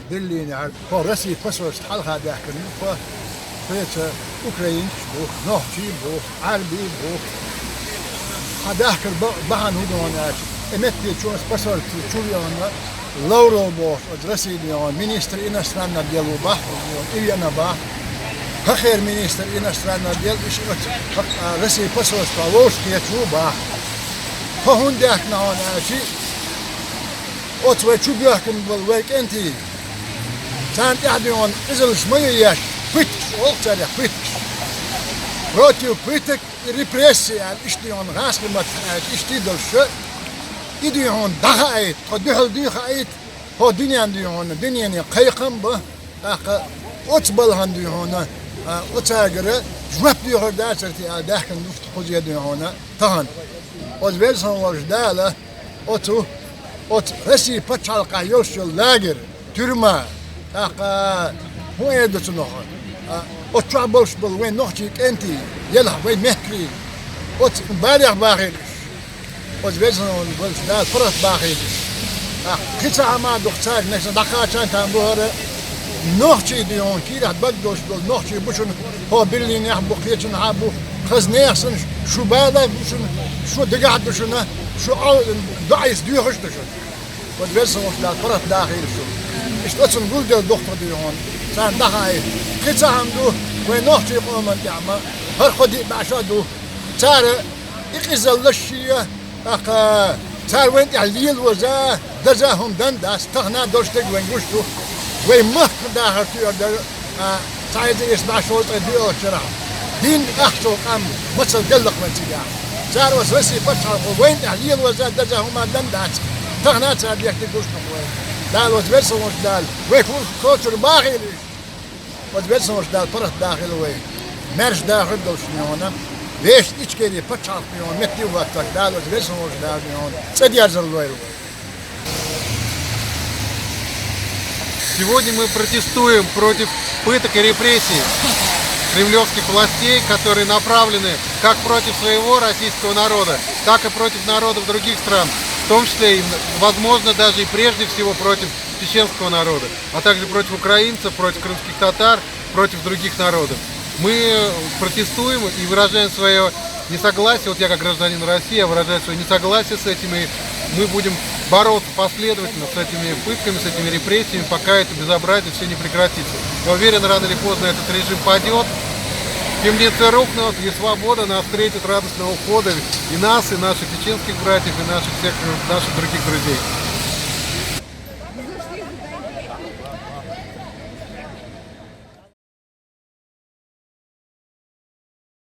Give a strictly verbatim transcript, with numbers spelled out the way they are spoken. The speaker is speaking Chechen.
Берлинехь хӀара Россин посольство хьалха даьхкина бу, кхеча украинцаш бу, нохчий бу, Ӏарбий бу. Хьан даьхкар ба-, бахьана хӀун ду аьлча, и метте чу оцу посольстве чу веана Лавров бохуш, оцу Россин министр иностранных дел ву боху, и веана боху. ХӀокхеран министр иностранных дел, иштта оцу, а, Россин посольство вовшахкхеташ ву боху. Тхо хӀунда даьхкина хьуна аьлча, оцу вай чу боьхкина болу вай кӀентий, царна тӀехь дуьйхьуна къизаллаш ма ю еш, пыткаш, олу царех пыткаш. Против пыток и репрессий аьлла, иштта дуьйхьуна гӀазкхийн маттахь аьлча, иштта долуш, и дуьйхьуна дӀахаийта, тхо дуьхьал дуьйхаийта, хӀо дуьненна дуьйхьуна, дуьнене кхайкхам бан, тӀаккха оцу балхана дуьйхьуна, а, оцаьргара жоп доьхур дацара те аьлла даьхкина ду тхо кхуза дуьйхьуна тахана. Оцу веза хьуна волчу Дала оцу, оцу Россин пачхьалкхехь йолуш йолу лагерь, тюрьма, тӀаккха хӀун эр ду цунах, а, оцу чохь болуш болу вайн нохчий кӀентий, елахь вай мехкарий, оцу барех бахийла уьш. Оцу веза хьуна волчу Дала паргӀат бахийла уьш. ТӀаккха кхин цхьа хӀума а ду-кх цаьрга, нагахь санна дӀакхачийна тахана бу хӀара, нохчий дуьйхьуна, кийрахь даг долуш долу нохчий бу шуна, хӀо Берлинехь бу, кхечанхьа бу, хаза нехан санна шу бала бу шуна, шу дагахь ду шуна, шу Ӏо-, доӀийса доьхуш ду шуна. Оцу веза хьуна волчу Дала паргӀат дахийла шу. Иштта оцунна гулделла дохтур дуьйхьуна, царна дӀахаийта. Кхин цхьа хӀума ду, вайн нохчийн къоман тӀехь ма, хӀара кхо-диъ бӀе шо ду. Цара и къизаллаш шен, тӀаккха цара вайн тӀехь лелоза, даза хӀума дан дац, тахана долуш дерг вайн гуш ду. Вай махках дахар тоьар дара, а, цхьа эзар исс бӀе шовзткъе доьалгӀачу шарахь. Дин ахчо къам мацалла деллакх вайн цигахь. Цара оцу Россин пачхьалкхо вайн тӀехь лелоза, даза хӀума дан дац, тахана цара дерг гуш ду вай. Дала оцу веза хьуна волчу Дала вай кхочур бахийла уьш. Оцу веза хьуна волчу Дала паргӀат дахийла вай. Маьрша дахар долуш дуьйхьуна, вешан Ичкерин пачхьалкх дуьйхьуна метте а хӀоттош, Дала оцу веза хьуна волчу Дала дуьйхьуна цӀа дерзар лойла вай. Сегодня мы протестуем против пыток и репрессий кремлевских властей, которые направлены как против своего российского народа, так и против народов других стран, в том числе и, возможно, даже и прежде всего против чеченского народа, а также против украинцев, против крымских татар, против других народов. Мы протестуем и выражаем свое несогласие, вот я как гражданин России, я выражаю свое несогласие с этим, и мы будем бороться последовательно с этими пытками, с этими репрессиями, пока это безобразие все не прекратится. Я уверен, рано или поздно этот режим падет. Темницы рухнут, и свобода нас встретит радостного входа, и нас, и наших чеченских братьев, и наших всех, наших других друзей.